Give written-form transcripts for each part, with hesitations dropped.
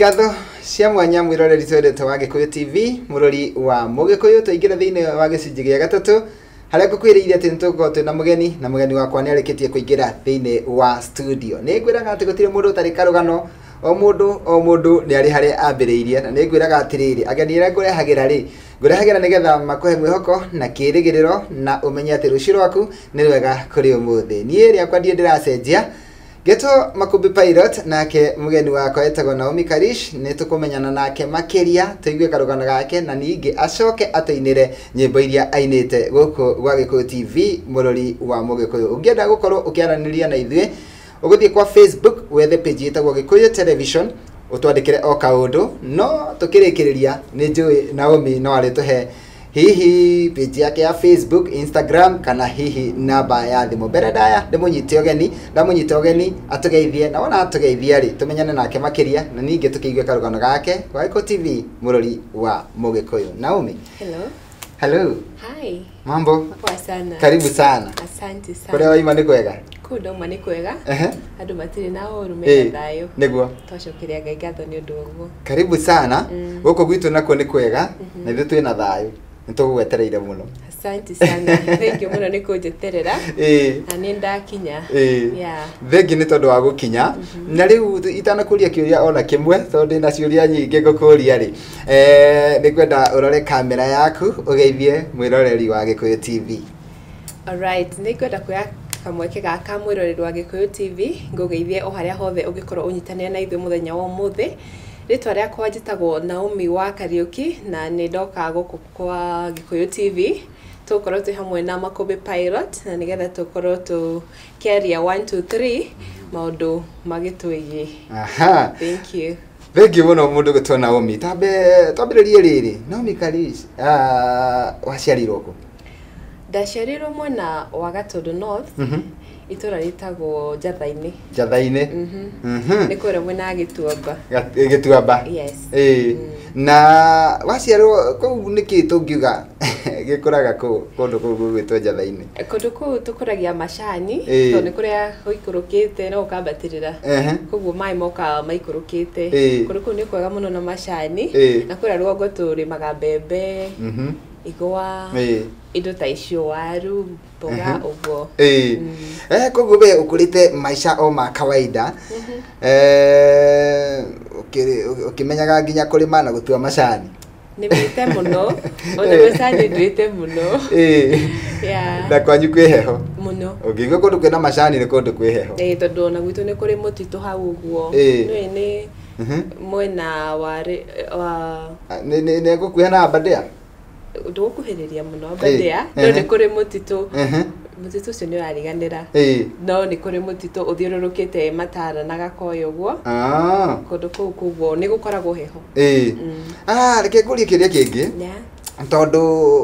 Ngatho cia mwanya mwiroreri twendete wa Gikuyu TV, murori wa Mugikuyu, twaingĩra thĩinĩ wa gĩcunjĩ gĩa gatatũ harĩa ngũkwĩrĩire atĩ nĩtũgũkorwo twĩna mũgeni, na mũgeni wakwa nĩ arĩkĩtie kũingĩra thĩinĩ wa studio. Nĩ ngwĩraga atĩ gũtirĩ mũndũ ũtarĩ karũgano, o mũndũ o mũndũ nĩ arĩ harĩa ambĩrĩirie, na nĩ ngwĩraga atĩrĩrĩ, ageni arĩa ngũrehagĩra rĩ, ngũrehagĩra nĩgetha makũhe mwĩhoko na kĩrĩgĩrĩro na ũmenye atĩ rũciũ rwaku nĩ rwega kũrĩ ũmũthĩ. Niĩ rĩakwa ndiĩ ndĩracenjia. Geto Makumbi Pilot, nake mugeni wakwa etagwo Naomi Karish, nĩ tũkũmenyana nake makĩria tũigue karũgano gake na ningĩ acoke atũinĩre nyĩmbo iria ainĩte gũkũ gwa Gĩkũyũ TV, mũrori wa Mũgĩkũyũ. Ũngĩenda gũkorwo ũkĩaranĩria na ithuĩ, ũgũthiĩ kwa Facebook wethe page ĩtagwo Gĩkũyũ Television, ũtwandĩkĩre o kaũndũ, no tũkĩrĩkĩrĩria nĩ njũĩ Naomi no arĩtũhe hihi page yake ya Facebook, Instagram kana hihi namba ya thimũ. Mbere ndaya ndĩmũnyite ũgeni, ndamũnyita ũgeni atũgeithie, na wona atũgeithia rĩ, tũmenyane nake makĩria na ningĩ tũkĩigue karũgano gake gwa Gĩkũyũ TV, mũrori wa Mũgĩkũyũ. Naomi. Hello. Hello. Hi. Mambo? Poa sana. Karibu sana. Asante sana. Kũrĩa waima nĩ kwega? Kũu ndauma nĩ kwega. Andũ matirĩ na ũru, Ĩĩ, mena thayũ. Nĩguo. Twacokeria Ngai ngatho nĩ ũndũ wa ũguo. Karibu sana. Gũkũ gwitũ nakuo nĩ kwega, na ithuĩ twĩna thayũ. Nĩ tũgũgwetereire mũno. Asante sana. Thank you mũno nĩ kũnjeterera. Na nĩ ndakinya. Yeah. Thengi nĩ tondũ wa gũkinya. Na rĩu itanakũria kĩũria ona kĩmwe, tondũ ndĩna ciũria nyingĩ ngũkũria rĩ, nĩ ngwenda ũrore kamera yaku ũgeithie mwĩroreri wa Gĩkũyũ TV. Alright, nĩ ngwenda kuoya kamweke gaka mwĩroreri wa Gĩkũyũ TV ngũgeithie o harĩa hothe ũngĩkorwo ũnyitanĩire na ithuĩ mũthenya wa ũmũthĩ. Rĩtwa rĩakwa njĩtagwo Naomi wa Kariũki na nĩ ndoka gũkũ kwa Gĩkũyũ TV. Tũgũkorwo twĩ hamwe na Makũmbĩ Pilot na nĩgetha tũkorwo tũkĩaria 1 2 3 maũndũ magĩtwĩgiĩ. Aha. Thank you. Thengi mũno mũndũ gwĩtwo Naomi. Tambe twambĩrĩrie rĩrĩ. Naomi Karish, waciarirwo kũ? Ndaciarirwo mwena wa Gatũndũ North, itũra rĩtagwo Njatha-inĩ. Njatha-inĩ. Nĩ kũrĩa mwena wa Gĩtuamba. Gĩtuamba. Yes. Ĩĩ. Na waciarwo kũu nĩkĩ tũngiuga gĩkũraga kũu kũndũ kũu gũgwĩtwo Njatha-inĩ? Kũndũ kũu tũkũragia macani, tondũ nĩ kũrĩa gũikũrũkĩte no ũkambatĩrĩra. Koguo maĩ mokaga maikũrũkĩte. Kũndũ kũu nĩ kwega mũno na macani. Na kũrĩa rũgongo tũrĩmaga mbembe, igwa, indo ta icio, waru, mboga, ũguo. Koguo we ũkũrĩte maica o ma kawaida. Ũkĩmenyaga nginya kũrĩma na gũtua macani. Nĩmĩte mũno, ona macani nduĩte mũno. Yeah. Na kwanyu kwĩ heho? Mũno. Ũngĩigua kũndũ kwĩna macani nĩ kũndũ kwĩ heho. Ĩĩ, tondũ ona gwitũ nĩ kũrĩ mũtitũ hau ũguo. Nĩũĩ nĩ mwena wa wa Nĩ gũkuhĩ na Aberdare? Ndũgũkuhĩrĩria mũno Aberdare, no nĩ kũrĩ mũtitũ. Mũtitũ ũcio nĩ ũrariganĩra. No nĩ kũrĩ mũtitũ ũthiũrũrũkĩte Matara na Gakoya ũguo. Kũndũ kũu koguo nĩ gũkoragwo heho. Reke ngũrie kĩũria kĩngĩ. Tondũ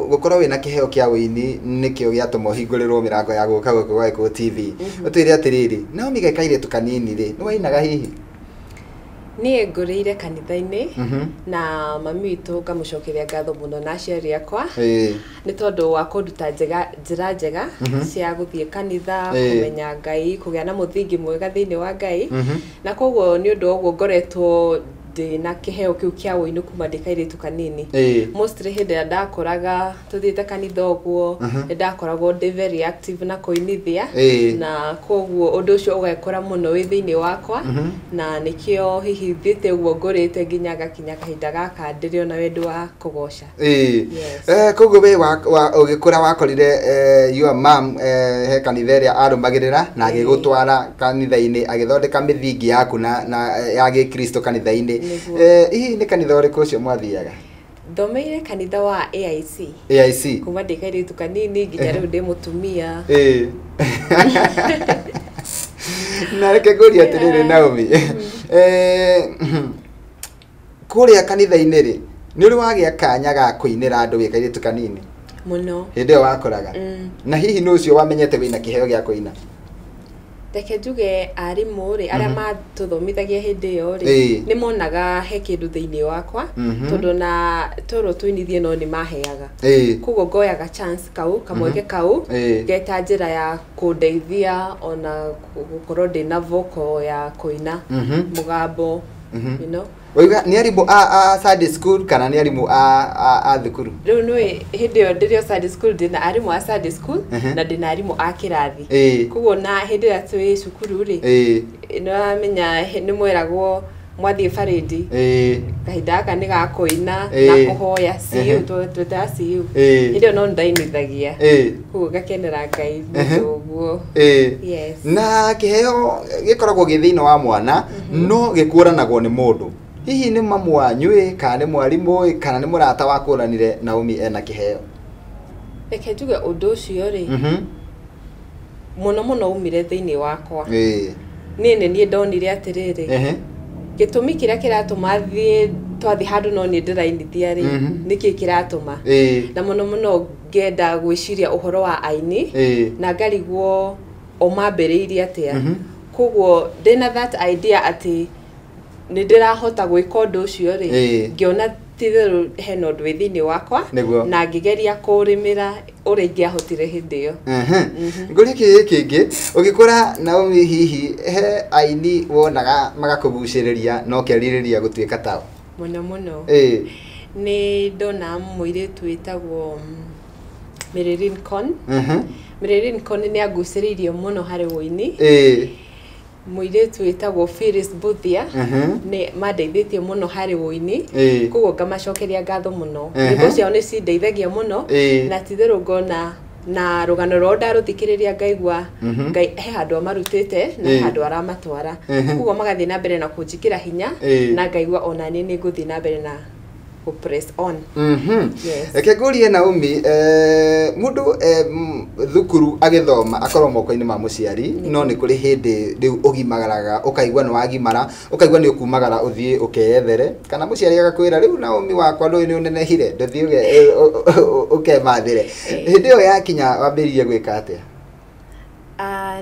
gũkorwo wĩna kĩheo kĩa ũini nĩkĩo gĩatũma ũhingũrĩrwo mĩrango ya gũka gũkũ gwa Gĩkũyũ TV. Ũtwĩre atĩrĩrĩ, Naomi ge kairĩtu kanini rĩ, nĩ wainaga hihi? Niĩ ngũrĩire kanitha-inĩ na mami witũ ngamũcokeria ngatho mũno na aciari akwa nĩ tondũ wa kũnduta njĩra njega cia gũthiĩ kanitha, kũmenya Ngai, kũgĩa na mũthingi mwega thĩinĩ wa Ngai. Na koguo nĩ ũndũ wa ũguo ngoretwo ndĩna kĩheo kĩu kĩa ũini kuma ndĩ kairĩtu kanini. Mostly hĩndĩ ĩrĩa ndakoraga tũthiĩte kanitha ũguo, nĩ ndakoragwo ndĩ very active na kũinithia. Na koguo ũndũ ũcio ũgekora mũno wĩ thĩinĩ wakwa. Na nĩkĩo hihi thiĩte ũguo ngũrĩte nginya ngakinya kahinda gaka ndĩrĩ ona wendo wa kũgoca. Yes. Koguo we ũgĩkũra wakorire your mom he kanitha ĩrĩa arũmagĩrĩra na agĩgũtwara kanitha-inĩ, agĩthondeka mĩthingi yaku na ya gĩkristo kanitha-inĩ. Hihi nĩ kanitha ũrĩkũ ũcio mwathiaga? Thomeire kanitha wa AIC. AIC. Kuma ndĩ kairĩtu kanini nginya rĩu ndĩ mũtumia. Na reke ngũrie atĩrĩrĩ Naomi. Kũrĩa kanitha-inĩ rĩ, nĩ ũrĩ wagĩa kanya ga kũinĩra andũ wĩ kairĩtu kanini? Mũno. Hĩndĩ ĩyo wakũraga? Na hihi nĩ ũcio wamenyete wĩna kĩheo gĩa kũina? Reke njuge arimũ rĩ, arĩa matũthomithagia hĩndĩ ĩyo rĩ, nĩ monaga he kĩndũ thĩinĩ wakwa, tondũ na twerwo tũinithie no nĩ maheaga. Koguo ngoyaga chance kau, kamweke kau, ngeta njĩra ya kũndeithia ona gũkorwo ndĩna vocal ya kũina, mũgambo. You know. Waiga nĩ arimũ a Sunday school kana nĩ arimũ a thukuru? Rĩu nĩ hĩndĩ ĩyo ndĩrĩ o Sunday school, ndĩna arimũ a Sunday school na ndĩna arimũ a kĩrathi. Koguo na hĩndĩ ĩrĩa twĩ cukuru rĩ, nĩwamenya nĩ mweragwo mwathiĩ barĩndi kahinda gaka nĩ ga kũina na kũhoya CU, twĩtaga CU. Hĩndĩ ĩyo no nĩndainithagia, koguo ngakenera Ngai mũno ũguo. Yes. Na kĩheo gĩkoragwo gĩ thĩinĩ wa mwana no gĩkũranagwo nĩ mũndũ. Hihi nĩ mamu wanyu ĩ, kana nĩ mwarimũ ĩ, kana nĩ mũrata wakũranire Naomi ena kĩheo? Reke njuge ũndũ ũcio rĩ, mũno mũno umire thĩinĩ wakwa. Niĩ nĩ niĩ ndonire atĩrĩrĩ, gĩtũmi kĩrĩa kĩratũma thiĩ twathiĩ handũ no niĩ ndĩrainithia rĩ, nĩkĩ kĩratũma? Na mũno mũno ngenda gwĩciria ũhoro wa aini na ngarigwo o mambĩrĩirie atĩa. Koguo ndĩna that idea atĩ nĩ ndĩrahota gwĩka ũndũ ũcio rĩ, ngĩona titherũ hena ũndũ wĩ thĩinĩ wakwa na ngĩgeria kũũrĩmĩra ũrĩa ingĩahotire hĩndĩ ĩyo. Ngũrie kĩĩ kĩngĩ, ũgĩkũra Naomi, hihi he aini wonaga magakũgucĩrĩria na ũkerirĩria gũtuĩka tao? Mũno mũno. Nĩ ndona mũirĩtu wĩtagwo Mary Lincoln. Mary Lincoln nĩ angucĩrĩirie mũno harĩ ũini. Mũirĩtu wĩtagwo Phyllis Buthia nĩ mandeithĩtie mũno harĩ ũini, koguo ngamacokeria ngatho mũno. Nyĩmbo ciao nĩ cindeithagia mũno na titherũ ngona na rũgano rwao ndarũthikĩrĩria ngaigua Ngai he handũ amarutĩte na he handũ aramatwara, koguo magathiĩ na mbere na kũnjĩkĩra hinya na ngaigua ona niĩ nĩ ngũthiĩ na mbere na gũ press on. Yes. Reke ngũrie Naomi, mũndũ thukuru agĩthoma akorwo moko-inĩ ma mũciari, no nĩ kũrĩ hĩndĩ rĩu ũgimagaraga ũkaigua nĩ wagimara, ũkaigua nĩ ũkumagara ũthiĩ ũkeyethere, kana mũciari agakwĩra rĩu Naomi wakwa ndũĩ nĩ ũnenehire, ndũthiĩ ũkemathĩre. Hĩndĩ ĩyo yakinya wambĩrĩirie gwĩka atĩa?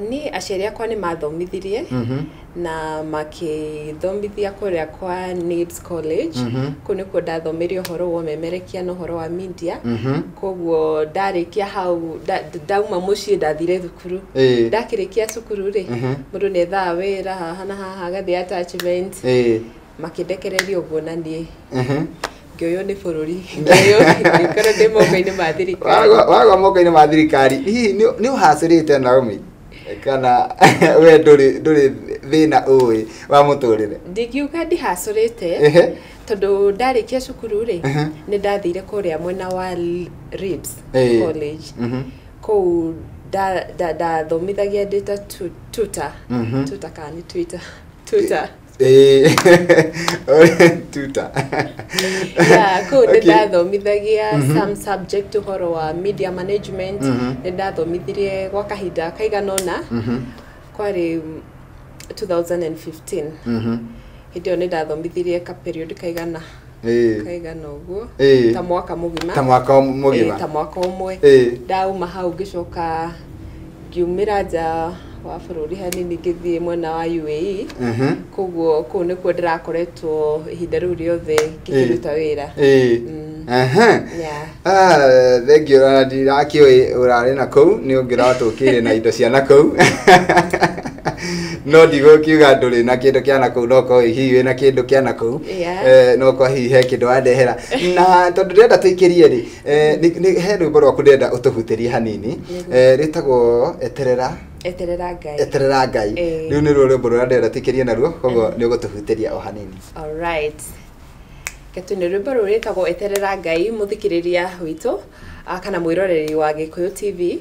Niĩ aciari akwa nĩ mathomithirie na makĩthomithia kũrĩa kwa Nibs College. Kũu nĩkuo ndathomeire ũhoro wa ũmemerekia na ũhoro wa media. Koguo ndarĩkia hau, ndauma mũciĩ ndathire thukuru. Ndakĩrĩkia cukuru rĩ, mũndũ nĩ ethaga wĩra haha na haha, agathiĩ attachment, makĩndekereria ũguo na niĩ ngĩoywo nĩ bũrũri, ngĩkorwo ndĩ moko-inĩ ma thirikari. Wagwa moko-inĩ ma thirikari, hihi nĩ ũhacĩrĩte Naomi, kana we ndũrĩ thĩna ũĩ wa mũtũrĩre? Ndingiuga ndihacũrĩte, tondũ ndarĩkia cukuru rĩ, nĩ ndathire kũrĩa mwena wa Ribs College. Kũu ndathomithagia ndĩ ta tutor. Tutor kana nĩ Twitter? Tutor. Tutor. Yeah, kũu nĩ ndathomithagia some subject ũhoro wa media management. Nĩ ndathomithirie gwa kahinda kaigana ũna, kwarĩ 2015. Hĩndĩ ĩyo nĩ ndathomithirie ka period kaigana ũguo, ta mwaka mũgima. Ta mwaka mũgima. Ta mwaka ũmwe. Ndauma hau ngĩcoka ngiumĩra nja wa bũrũri hanini ngĩthiĩ mwena wa UAE. Koguo kũu nĩkuo ndĩrakoretwo ihinda rĩu rĩothe ngĩkĩruta wĩra. Thengiũ, ona ndirakĩũĩ ũrarĩ na kũu, nĩ ũngĩratũkĩire na indo cia na kũu. No ndigũkiuga ndũrĩ na kĩndũ kĩa na kũu, no korwo hihi wĩna kĩndũ kĩa na kũu, no korwo hihi he kĩndũ wandehera. Na tondũ ndĩrenda tũikĩrie rĩ, he rwĩmbo rwaku ndĩrenda ũtũhutĩrie hanini, rwĩtagwo Eterera. Eterera Ngai. Eterera Ngai. Rĩu nĩruo rwĩmbo rũrĩa ndĩrenda tũikĩrie naruo, koguo nĩ ũgũtũhutĩria o hanini. All right. Nĩ rwĩmbo rũrũ rwĩtagwo Eterera Ngai, mũthikĩrĩria witũ kana mwĩroreri wa Gĩkũyũ TV.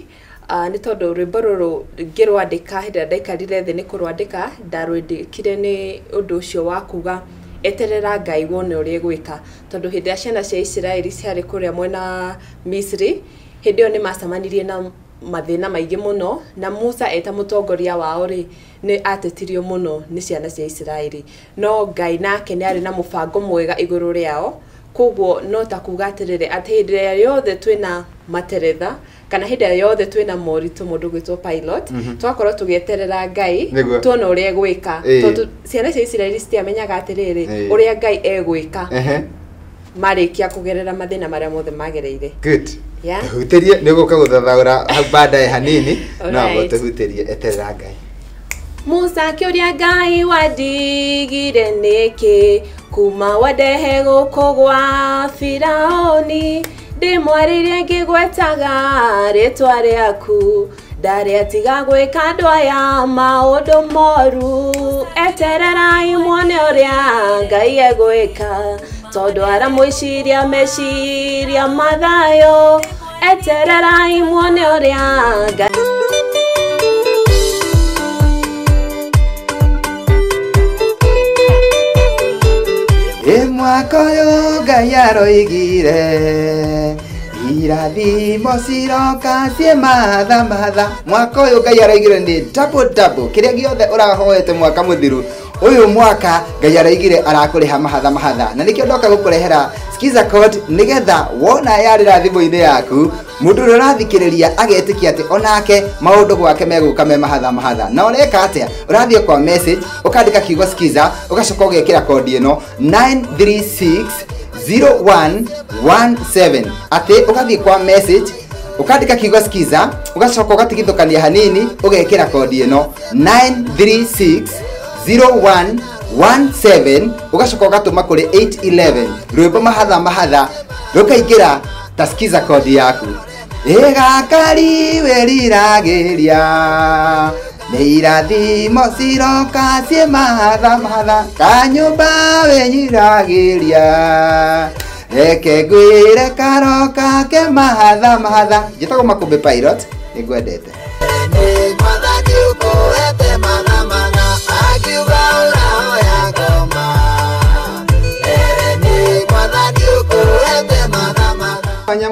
Nĩ tondũ rwĩmbo rũrũ ngĩrwandĩka hĩndĩ ĩrĩa ndaikarire thĩ nĩ kũrwandĩka, ndarwandĩkire nĩ ũndũ ũcio wa kuga eterera Ngai wone ũrĩa egwĩka, tondũ hĩndĩ ĩrĩa ciana cia Isiraeli ciarĩ kũrĩa mwena wa Misri, hĩndĩ ĩyo nĩ macemanirie na mathĩna maingĩ mũno, na Musa eta mũtongoria wao rĩ, nĩ atetirio mũno nĩ ciana cia Isiraeli, no Ngai nake nĩ arĩ na mũbango mwega igũrũ rĩao. Koguo no ta kuga atĩrĩrĩ, atĩ hĩndĩ ĩrĩa yothe twĩna materetha kana hĩndĩ ĩrĩa yothe twĩna moritũ, mũndũ gwĩtwo pilot, twakorwo tũgĩeterera Ngai tuone ũrĩa egwĩka, tondũ ciana cia Isiraeli citiamenyaga atĩrĩrĩ ũrĩa Ngai egwĩka marĩkia kũgerera mathĩna marĩa mothe magereire. Good. Tũhutĩrie, nĩ ũgũka gũthathaũra hau baadaye hanini, no tũhutĩrie Eterera Ngai. Musa akĩũria Ngai wandigire nĩkĩ kuma wandehe gũkũ gwa Firaũni ndĩmwarĩrie ngĩgwetaga rĩtwa rĩaku ndarĩ atiga gwĩka andũ aya maũndũ moru etererai muone ũrĩa Ngai egwĩka tondũ aramwĩciria meciria mathayo etererai muone ũrĩa Ngai. Mwaka ũyũ Ngai aroigire irathimo ciroka ciĩ matha matha. Mwaka ũyũ Ngai aroigire nĩ double double kĩrĩa gĩothe ũrahoete mwaka mũthiru ũyũ mwaka Ngai aroigire arakũrĩha mahatha mahatha na nĩkĩo ndoka gũkũrehera Skiza code nĩgetha wona yarĩra thimũ-inĩ yaku mũndũ ũrĩa ũrathikĩrĩria agetĩkia atĩ onake maũndũ gwake megũka me mahatha mahatha. Na ũreka atĩa? Ũrathiĩ kwa message ũkandĩka kiugo Skiza ũgacoka ũgekĩra kodi ĩno 9360117 atĩ ũgathiĩ kwa message ũkandĩka kiugo Skiza ũgacoka ũgatigithũkania hanini ũgekĩra kodi ĩno 9360117 ũgacoka ũgatũma kũrĩ 811 rwĩmbo mahatha mahatha rũkaingĩra ta Skiza kodi yaku. Ĩgakari wĩriragĩria nĩ irathimo ciroka ciĩ mahatha mahatha kanyũmba wĩnyiragĩria reke ngwĩre karoka ke mahatha mahatha. Njĩtagwo Makũmbĩ Pilot, nĩngwendete.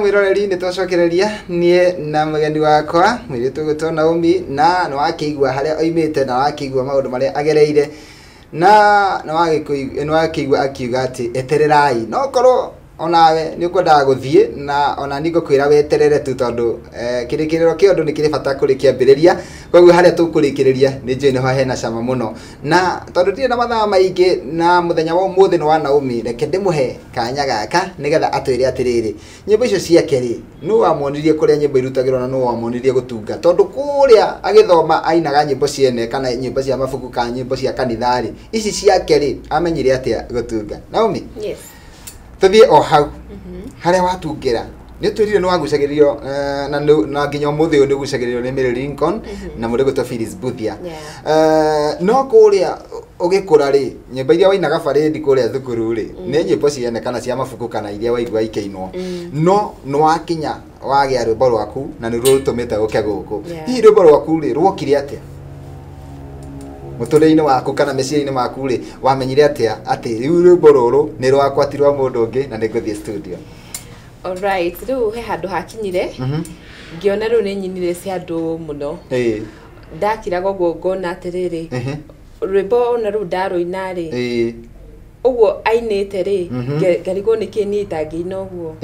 Mwiroreri nĩ twacokereria niĩ na mũgeni wakwa mũirĩtu ũgwĩtwo Naomi na nĩ wakĩigua harĩa oimĩte na wakĩigua maũndũ marĩa agereire na nĩ wakĩigua akiuga atĩ etererai no korwo onawe nĩ ũkwendaga gũthiĩ na ona niĩ ngũkwĩra weterere tu tondũ kĩrĩkĩrĩro kĩa ũndũ nĩ kĩrĩ bata kũrĩ kĩambĩrĩria koguo harĩa tũkũrĩkĩrĩria nĩ njũĩ nĩho hena cama mũno na tondũ ndirĩ na mathaa maingĩ na mũthenya wa ũmũthĩ nĩ wa Naomi reke ndĩmũhe kanya gaka nĩgetha atwĩre atĩrĩrĩ nyĩmbo icio ciake rĩ nũ wamuonirie kũrĩa nyĩmbo irutagĩrwo na nũ wamuonirie gũtunga tondũ kũrĩa agĩthoma ainaga nyĩmbo ciene kana nyĩmbo cia mabuku kana nyĩmbo cia kanitha rĩ ici ciake rĩ amenyire atĩa gũtunga. Naomi, yes, tuthiĩ o hau harĩa watungĩra nĩ twĩrire nĩ wagucagĩrĩrio na nginya ũmũthĩ ũyũ nĩ ũgucagĩrĩrio nĩ Mary Lincoln na mũndũ ũgwĩtwo Phyllis Mbuthia. No kũrĩa ũgĩkũra rĩ nyĩmbo iria wainaga barĩndi kũrĩa thukuru rĩ nĩ nyĩmbo ciene kana cia mabuku kana iria waigua ikĩinwo no nĩ wakinya wagĩa rwĩmbo rwaku na nĩruo rũtũmĩte ũke gũkũ. Hihi rwĩmbo rwaku rĩ ruokire atĩa mũtũrĩre-inĩ waku kana meciria-inĩ maku rĩ wamenyire atĩa atĩ rĩu rwĩmbo rũrũ nĩ rwakwa ti rwa mũndũ ũngĩ na nĩ ngũthiĩ studio? Alright, rĩu he handũ hakinyire ngĩona rĩu nĩ nyinire cia andũ mũno ndakiraga ũguo ngona atĩrĩrĩ rwĩmbo ona rĩu ndarũina rĩ ũguo ainĩte rĩ ngarigwo nĩkĩ niĩ itangĩina ũguo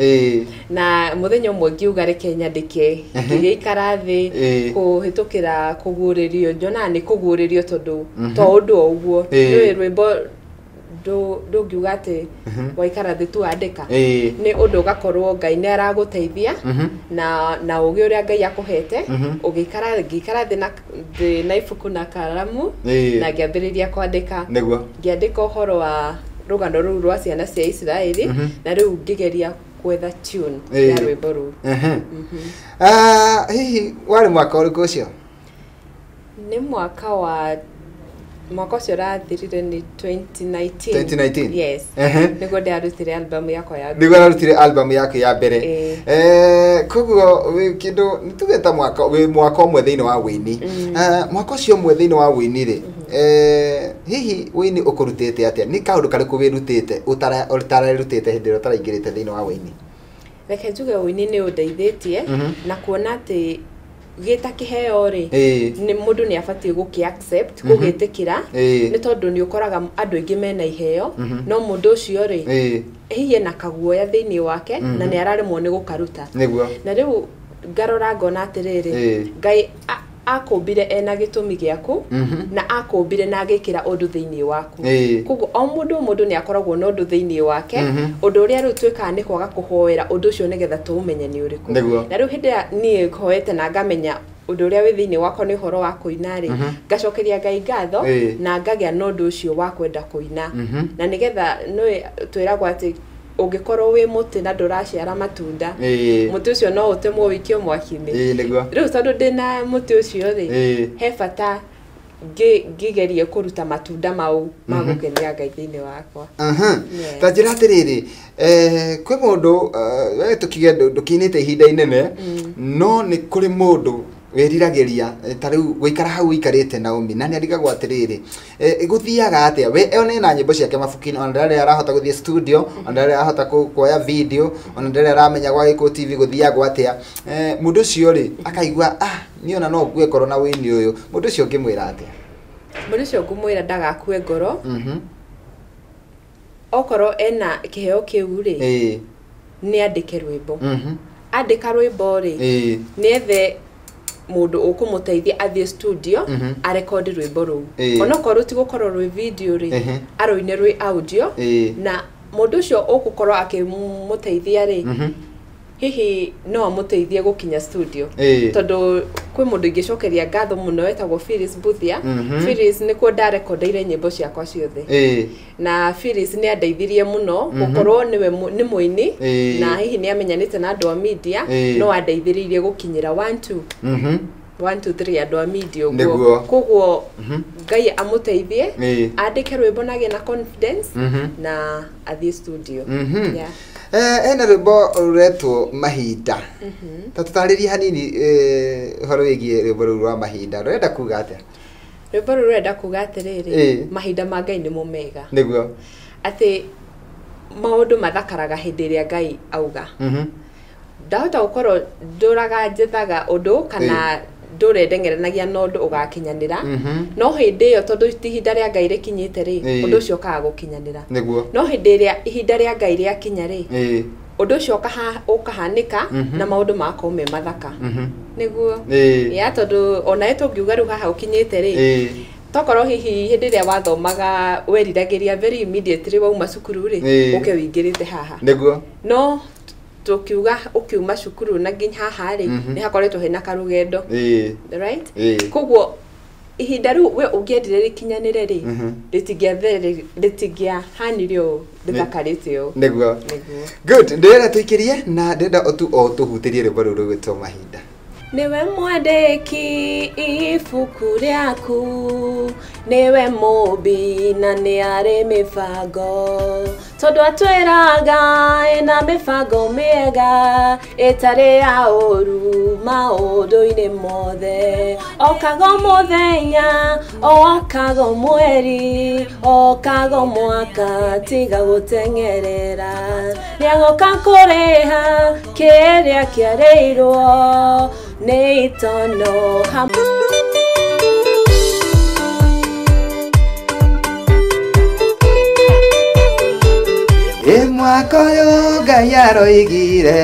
na mũthenya ũmwe ngiuga reke nyandĩke ngĩgĩikara thĩ kũhĩtũkĩra kũguũrĩrio njonaga nĩ kũguũrĩrio tondũ to ũndũ o ũguo nĩũĩ rwĩmbo ndũngiuga atĩ waikara thĩ tu wandĩka nĩ ũndũ ũgakorwo Ngai nĩ aragũteithia na ũgĩ ũrĩa Ngai akũhete ũgĩikara ngĩikara thĩ na ibuku na karamu na ngĩambĩrĩria kwandĩka ngĩandĩka ũhoro wa rũgano rũu rwa ciana cia Isiraeli na rĩu ngĩgeria gwetha tune ya rwĩmbo rũu. Hihi warĩ mwaka ũrĩkũ ũcio? Nĩ mwaka wa mwaka ũcio ũrathirire nĩ 2019. 2019? Yes. Nĩguo ndĩrarutire album yakwa ya mbere. Nĩguo ũrarutire album yaku ya mbere. Koguo wĩ kĩndũ nĩ tuge ta mwaka wĩ mwaka ũmwe thĩinĩ wa wĩini. Mwaka ũcio ũmwe thĩinĩ wa wĩini rĩ hihi wĩini ũkũrutĩte atĩa? Nĩ kaũndũ karĩkũ wĩrutĩte ũtarerutĩte hĩndĩ ĩrĩa ũtaraingĩrĩte thĩinĩ wa wĩini? Reke njuge wĩini nĩ ũndeithĩtie na kuona atĩ gĩta kĩheo rĩ nĩ mũndũ nĩ abatiĩ gũkĩ accept gũgĩtĩkĩra nĩ tondũ nĩ ũkoraga andũ aingĩ mena iheo no mũndũ ũcio rĩ hihi ena kaguoya thĩinĩ wake na nĩ araremwo nĩ gũkaruta. Na rĩu ngarora ngona atĩrĩrĩ Ngai akũmbire ena gĩtũmi gĩaku na akũmbire na agĩkĩra ũndũ thĩinĩ waku koguo o mũndũ nĩ akoragwo na ũndũ thĩinĩ wake ũndũ ũrĩa rĩu twĩkaga nĩ kwaga kũhoera ũndũ ũcio nĩgetha tũũmenye nĩ ũrĩkũ. Na rĩu hĩndĩ ĩrĩa niĩ hoete na ngamenya ũndũ ũrĩa wĩ thĩinĩ wakwa nĩ ũhoro wa kũina rĩ, ngacokeria Ngai ngatho na ngagĩa na ũndũ ũcio wa kwenda kũina. Na nĩgetha nĩ twĩragwo atĩ ũngĩkorwo wĩ mũtĩ na ndũraciara matunda, mũtĩ ũcio no ũtemwo wĩikio mwaki-inĩ. Rĩu tondũ ndĩna mũtĩ ũcio rĩ, he bata ngĩgerie kũruta matunda mau ma gũkenia Ngai thĩinĩ wakwa. Ta njĩra atĩrĩrĩ, kwĩ mũndũ we tũkiuge ndũkiinĩte ihinda inene, no nĩ kũrĩ mũndũ wĩriragĩria ta rĩu gũikara hau ũikarĩte Naomi, na nĩ arigagwo atĩrĩrĩ, gũthiaga atĩa we one na nyĩmbo ciake mabuku-inĩ, ona ndarĩ arahota gũthiĩ studio, ona ndarĩ arahota kuoya video, ona ndarĩ aramenya gwa Gĩkũyũ TV gũthiagwo atĩa. Mũndũ ũcio rĩ akaigua niĩ ona no ngue ngoro na wĩini ũyũ, mũndũ ũcio ũngĩmwĩra atĩa? Mũndũ ũcio ngũmwĩra ndagakue ngoro. Okorwo ena kĩheo kĩu rĩ, nĩ andĩke rwĩmbo. Andĩka rwĩmbo rĩ, nĩ ethe mũndũ ũkũmũteithia athiĩ studio arekondi rwĩmbo rũu. Onokorwo ti gũkorwo rwĩ video rĩ, arũine rwĩ audio, na mũndũ ũcio ũgũkorwo akĩmũteithia rĩ, hihi no amũteithie gũkinya studio. Tondũ kwĩ mũndũ ingĩcokeria ngatho mũno wetagwo Phyllis Buthia. Phyllis nĩkuo ndarekondeire nyĩmbo ciakwa ciothe. Na Phyllis nĩ andeithirie mũno gũkorwo nĩwe nĩ mũini, na hihi nĩ amenyanĩte na andũ a media, no andeithĩrĩirie gũkinyĩra 1 2 1 2 3 andũ a media ũguo. Koguo Ngai amũteithie andĩke rwĩmbo na agĩe na confidence na athiĩ studio. Ena rwĩmbo rũretwo Mahinda. Ta tũtarĩrie hanini ũhoro wĩgiĩ rwĩmbo rũu rwa Mahinda. Rũrenda kuga atĩa? Rwĩmbo rũu rũrenda kuga atĩrĩrĩ, mahinda ma Ngai nĩmo mega. Nĩguo. Atĩ maũndũ mathakaraga hĩndĩ ĩrĩa Ngai auga. Ndahota gũkorwo ndũraga njethaga ũndũ kana ndũre ndengeranagia na ũndũ ũgakinyanĩra, no hĩndĩ ĩyo tondũ ti ihinda rĩa Ngai rĩkinyĩte rĩ, ũndũ ũcio ũkaga gũkinyanĩra. No hĩndĩ ĩrĩa ihinda rĩa Ngai rĩakinya rĩ, ũndũ ũcio ũkahanĩka na maũndũ magakorwo me mathaka. Nĩguo. Ya tondũ onawe tũngiuga rĩu haha ũkinyĩte rĩ, tokorwo hihi hĩndĩ ĩrĩa wathomaga weriragĩria very immediately wauma cukuru rĩ, ũke wĩingĩrĩte haha. Nĩguo. No tukiuga ukiuma cukuru na nginya haha rĩ, nĩ hakoretwo hena karũgendo. Right? Koguo ihinda rĩu we ũngĩendire rĩkinyanĩre rĩ, rĩtingĩahanire ũũ rĩthakarĩte ũũ. Nĩguo. Good. Ndĩrenda tũikĩrie na ndĩrenda o tũhutĩrie rwĩmbo rũu rũgwĩtwo Mahinda. Niwe mwandĩki ibuku rĩaku, niwe mũmbi na nĩ arĩ mĩbango, tondũ atwĩraga ena mĩbango mĩega ĩtarĩ ya ũru maũndũ-inĩ mothe. Okaga mũthenya, okaga mweri, okaga mwaka, tiga gũteng'erera. Nĩagoka kũrĩha kĩrĩa kĩarĩirwo nĩ itono. Mwaka ũyũ Ngai aroigire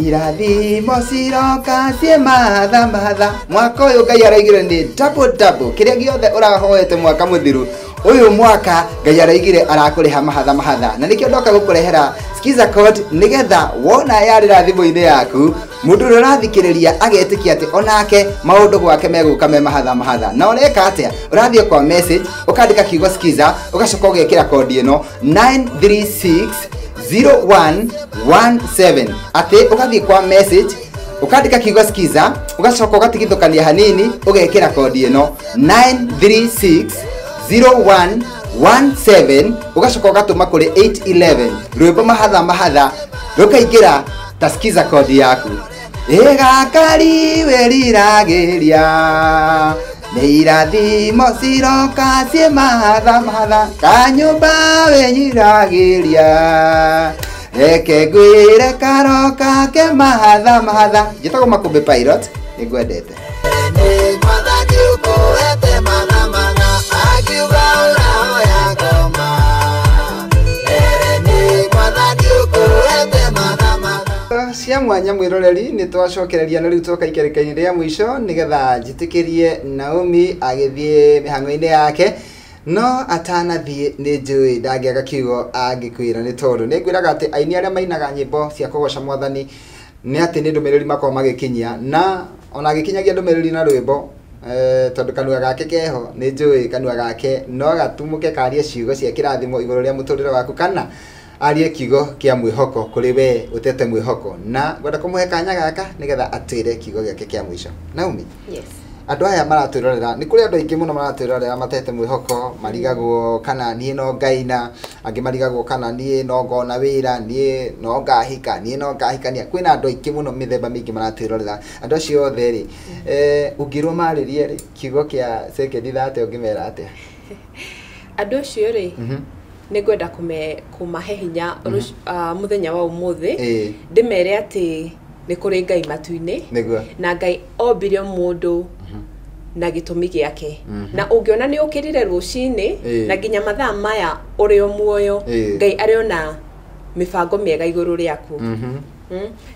irathimo ciroka ciĩ mahatha mahatha. Mwaka ũyũ Ngai aroigire nĩ double double, kĩrĩa gĩothe ũrahoete mwaka mũthiru, ũyũ mwaka Ngai aroigire arakũrĩha mahatha mahatha. Na nĩkĩo ndoka gũkũrehera Skiza code nĩgetha wona yarĩra thimũ-inĩ yaku, mũndũ ũrĩa ũrathikĩrĩria agetĩkia atĩ onake maũndũ gwake megũka me mahatha mahatha. Na ũreka atĩa? Ũrathiĩ kwa message ũkandĩka kiugo Skiza, ũgacoka ũgekĩra kodi ĩno 9360117. Atĩ ũgathiĩ kwa message ũkandĩka kiugo Skiza, ũgacoka ũgatigithũkania hanini ũgekĩra kodi ĩno 9360117, ũgacoka ũgatũma kũrĩ 811 rwĩmbo mahatha mahatha rũkaingĩra ta Skiza kodi yaku. Ĩgakari wĩriragĩria nĩ irathimo ciroka ciĩ mahatha mahatha, kanyũmba wĩnyiragĩria reke ngwĩre karoka ke mahatha mahatha. Njĩtagwo Makũmbĩ Pilot, nĩngwendete. Cia mwanya mwĩroreri, nĩ twacokereria na rĩu twoka ikereka-inĩ rĩa mũico nĩgetha njĩtĩkĩrie Naomi agĩthiĩ mĩhang'o-inĩ yake. No atanathiĩ nĩ njũĩ ndangĩaga kiugo angĩkwĩra, nĩ tondũ nĩ ngwĩraga atĩ aini arĩa mainaga nyĩmbo cia kũgoca mwathani nĩ atĩ nĩ ndũmĩrĩri makoragwo magĩkinyia, na Ona agĩkinyagia ndũmĩrĩri na rwĩmbo, tondũ kanua gake keho nĩ njũĩ kanua gake no gatumũke karie ciugo cia kĩrathimo igũrũ rĩa mũtũrĩre waku, kana arie kiugo kĩa mwĩhoko kũrĩ we ũtete mwĩhoko, na ngwenda kũmũhe kanya gaka nĩgetha atwĩre kiugo gĩake kĩa mũico. Naomi, Yes. andũ aya maratwĩrorera, nĩ kũrĩ andũ aingĩ mũno maratwĩrorera matete mwĩhoko, marigagwo kana niĩ no ngaina, angĩ marigagwo kana niĩ no ngona wĩra, niĩ no ngahika, niĩ no ngahikania. Kwĩna andũ aingĩ mũno mĩthemba mĩingĩ maratwĩrorera. Andũ acio othe rĩ, ũngĩrwo marĩrie rĩ, kiugo kĩa sekendi 30 ũngĩmera atĩa? Andũ acio rĩ, nĩ ngwenda kũmahe hinya mũthenya wa ũmũthĩ, ndĩmere atĩ nĩ kũrĩ Ngai matu-inĩ, na Ngai ombire mũndũ na gĩtũmi gĩake, na ũngĩona nĩ ũkĩrire rũcinĩ na nginya mathaa maya ũrĩ o muoyo, Ngai arĩ ona mĩbango mĩega igũrũ rĩaku.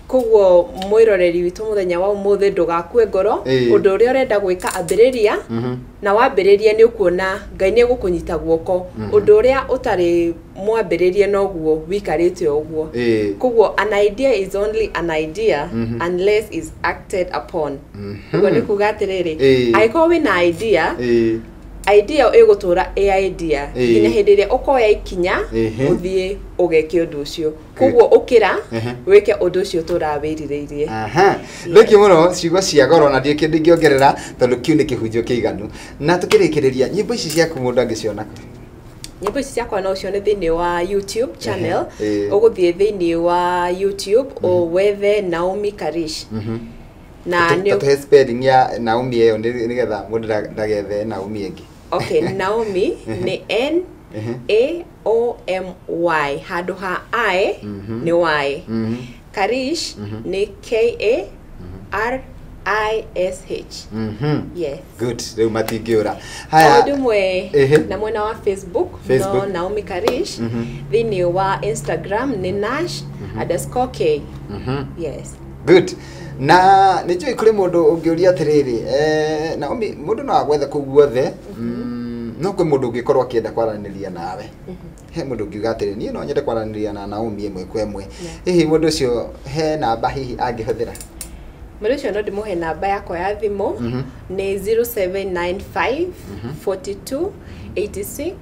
Koguo mwĩroreri witũ mũthenya wa ũmũthĩ, ndũgakue ngoro. Ũndũ ũrĩa ũrenda gwĩka, ambĩrĩria, na wambĩrĩria nĩ ũkuona Ngai nĩ egũkũnyita guoko. Ũndũ ũrĩa ũtarĩ mwambĩrĩrie noguo wikarĩte ũguo. Koguo an idea is only an idea unless is acted upon. Ũguo nĩ kuga atĩrĩrĩ, angĩkorwo wĩna idea, idea ĩgũtũra ĩ idea nginya hĩndĩ ĩrĩa ũkoya ikinya ũthiĩ ũgeke ũndũ ũcio. Koguo ũkĩra wĩke ũndũ ũcio ũtũraga wĩrirĩirie. Aha. Thank you mũno, ciugo cia goro na ndiĩ kĩndũ ingĩongerera tondũ kĩu nĩ kĩhunjio kĩiganu. Na tũkĩrĩkĩrĩria, nyĩmbo ici ciaku mũndũ angĩciona kũ? Nyĩmbo ici ciakwa no ũcione thĩinĩ wa YouTube channel. Ũgũthiĩ thĩinĩ wa YouTube wethe Naomi Karish. Na nĩ Tũhe spelling ya Naomi ĩyo nĩgetha mũndũ ndagethe Naomi ĩngĩ. Okay, Naomi nĩ N A O M Y, handũ ha I nĩ Y. Karish nĩ K A R I S H. Yes. Good, rĩu matingĩũra. Haya. Ũndũ ũmwe na mwena wa Facebook, Facebook. No Naomi Karish. Thĩinĩ wa Instagram nĩ Nash_K. Yes. Good. Na nĩ njũĩ kũrĩ mũndũ ũngĩũria atĩrĩrĩ, Naomi, mũndũ no agwethe kũu guothe, no kwĩ mũndũ ũngĩkorwo akĩenda kwaranĩria nawe. He mũndũ ũngiuga atĩrĩ, niĩ no nyende kwaranĩria na Naomi ĩmwe kwa ĩmwe. Hihi mũndũ ũcio he namba hihi angĩhũthĩra? Mũndũ ũcio no ndĩmũhe namba yakwa ya thimũ, nĩ 0795 42 86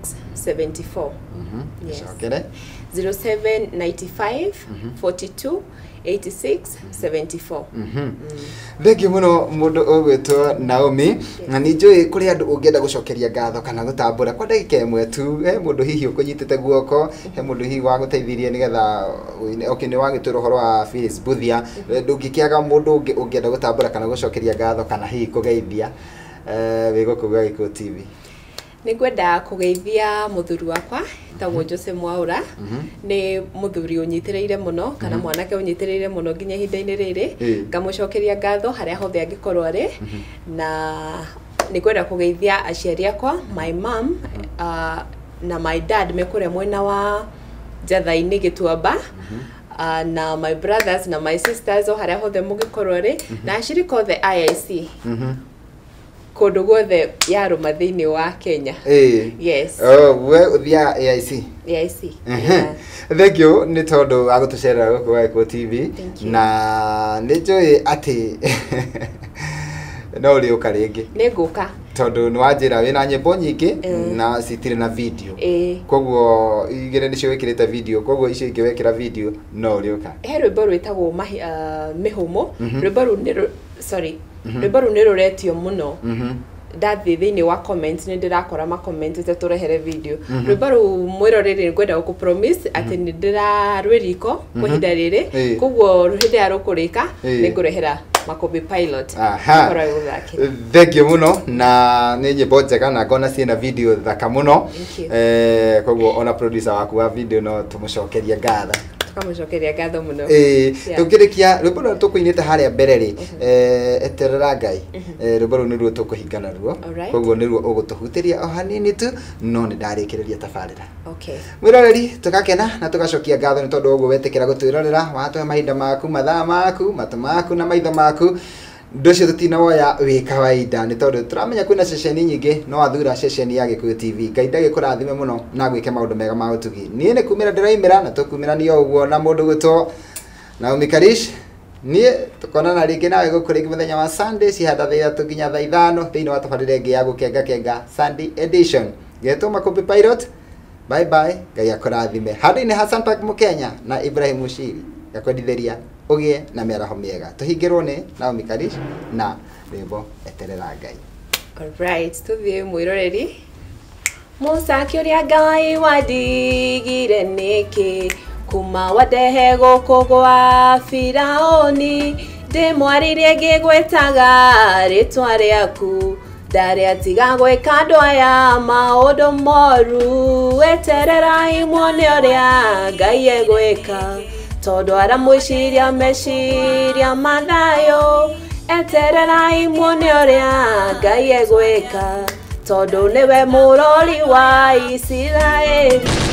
74. Yes. Cokere. 0795 42 86 74. Thengiũ mũno mũndũ ũgwĩtwo Naomi, na nĩ njũĩ kũrĩ andũ ũngĩenda gũcokeria ngatho kana gũtambũra kwa ndagĩka ĩmwe tu. He mũndũ hihi ũkũnyitĩte guoko, he mũndũ hihi wagũteithirie nĩgetha okay, nĩ wagĩtwĩra ũhoro wa Phyllis Mbuthia, ndũngĩkĩaga mũndũ ũngĩ ũngĩenda gũtambũra kana gũcokeria ngatho kana hihi kũgeithia, wĩ gũkũ gwa Gĩkũyũ TV. Nĩ ngwenda kũgeithia mũthuri wakwa etagwo Jose Mwaura. Nĩ mũthuri ũnyitĩrĩire mũno, kana mwanake ũnyitĩrĩire mũno nginya ihinda-inĩ rĩrĩ. Ngamũcokeria ngatho harĩa hothe angĩkorwo arĩ. Na nĩ ngwenda kũgeithia aciari akwa, my mom na my dad me kũrĩa mwena wa Njatha-inĩ Gĩtuamba, na my brothers na my sisters o harĩa hothe mũngĩkorwo rĩ, na ashirika othe IIC kũndũ guothe yarũma thĩinĩ wa Kenya. Yes. Oh, we ũthiaga AIC? AIC. Yeah. Thank you nĩ tondũ wa gũtũcerera gũkũ gwa Gĩkũyũ TV. Thank you. Na nĩ njũĩ atĩ no ũrĩũka rĩngĩ. Nĩ ngũka. Tondũ nĩ wanjĩra wĩna nyĩmbo nyingĩ na citirĩ na video. Koguo igĩrĩ nĩcio wĩkĩrĩte video, koguo icio ingĩ wekĩra video no ũrĩũka. He rwĩmbo rwĩtagwo Mĩhũmũ. Rwĩmbo rũu nĩ sorry. Rwĩmbo rũu nĩ rũretio mũno. Ndathiĩ thĩinĩ wa comments nĩ ndĩrakora ma comment tũrehere video. Rwĩmbo rũu mwĩroreri ngwenda gũkũ promise atĩ nĩ ndĩrarwĩ riko kwa ihinda rĩrĩ. Koguo hĩndĩ ya rũkũrĩka nĩ ngũrehera Makobi Pilot. Akorwo agĩgũthakĩra. Thank you mũno, na nĩ nyĩmbo njega na ngona ciĩna video thaka mũno. Thank you. Koguo ona producer waku wa video no tũmũcokerie ngatho. Tũkamũcokeria ngatho mũno. Tũngĩrĩkia rwĩmbo rũrĩa tũkũinĩte harĩa mbere rĩ, eterera Ngai. Rwĩmbo rũu nĩruo tũkũhinga naruo. Koguo nĩruo ũgũtũhutĩria o hanini tu, no nĩ ndarĩkĩrĩria tabarĩra. Mwĩroreri, tũgakena na tũgacokia ngatho nĩ tondũ ũguo wetĩkĩra gũtwĩrorera, watũhe mahinda maku, mathaa maku, matũ maku na maitho maku. Ũndũ ũcio tũtinawoya wĩ kawaida nĩ tondũ tũramenya kwĩna ceceni nyingĩ, no wathura ceceni ya Gĩkũyũ TV. Ngai ndagĩkũrathime mũno na gwĩke maũndũ mega ma ũtugi. Niĩ nĩ kumĩra ndĩraimĩra na tũkumĩrania o ũguo na mũndũ gwĩtwo Naomi Karish. Niĩ tũkonana rĩngĩ nawe gũkũ rĩngĩ mũthenya wa Sunday cihanda thaa 3 nginya thaa 5 thĩinĩ wa tabarĩra ĩngĩ ya gũkengakenga Sunday edition. Ngetwo Makũmbĩ Pilot. Bye bye, Ngai akũrathime. Handũ-inĩ Hassan Park Mũkenya na Ibrahim Mushiri ngakwendithĩria ũgĩe na mĩaraho mĩega. Tũhingĩrwo nĩ Naomi Karish na rwĩmbo Eterera Ngai. Alright, tuthiĩ mwĩroreri. Musa akĩũria Ngai wandigire nĩkĩ kuma wandehe gũkũ gwa Firaũni, ndĩmwaririe ngĩgwĩtaga rĩtwa rĩaku, ndarĩ atiga gwĩka andũ aya maũndũ moru, etererai muone ũrĩa Ngai egwĩka, tondũ aramwĩciria meciria ma thayũ, etererai muone ũrĩa Ngai egwĩka, tondũ nĩwe mũrori wa Isiraeli.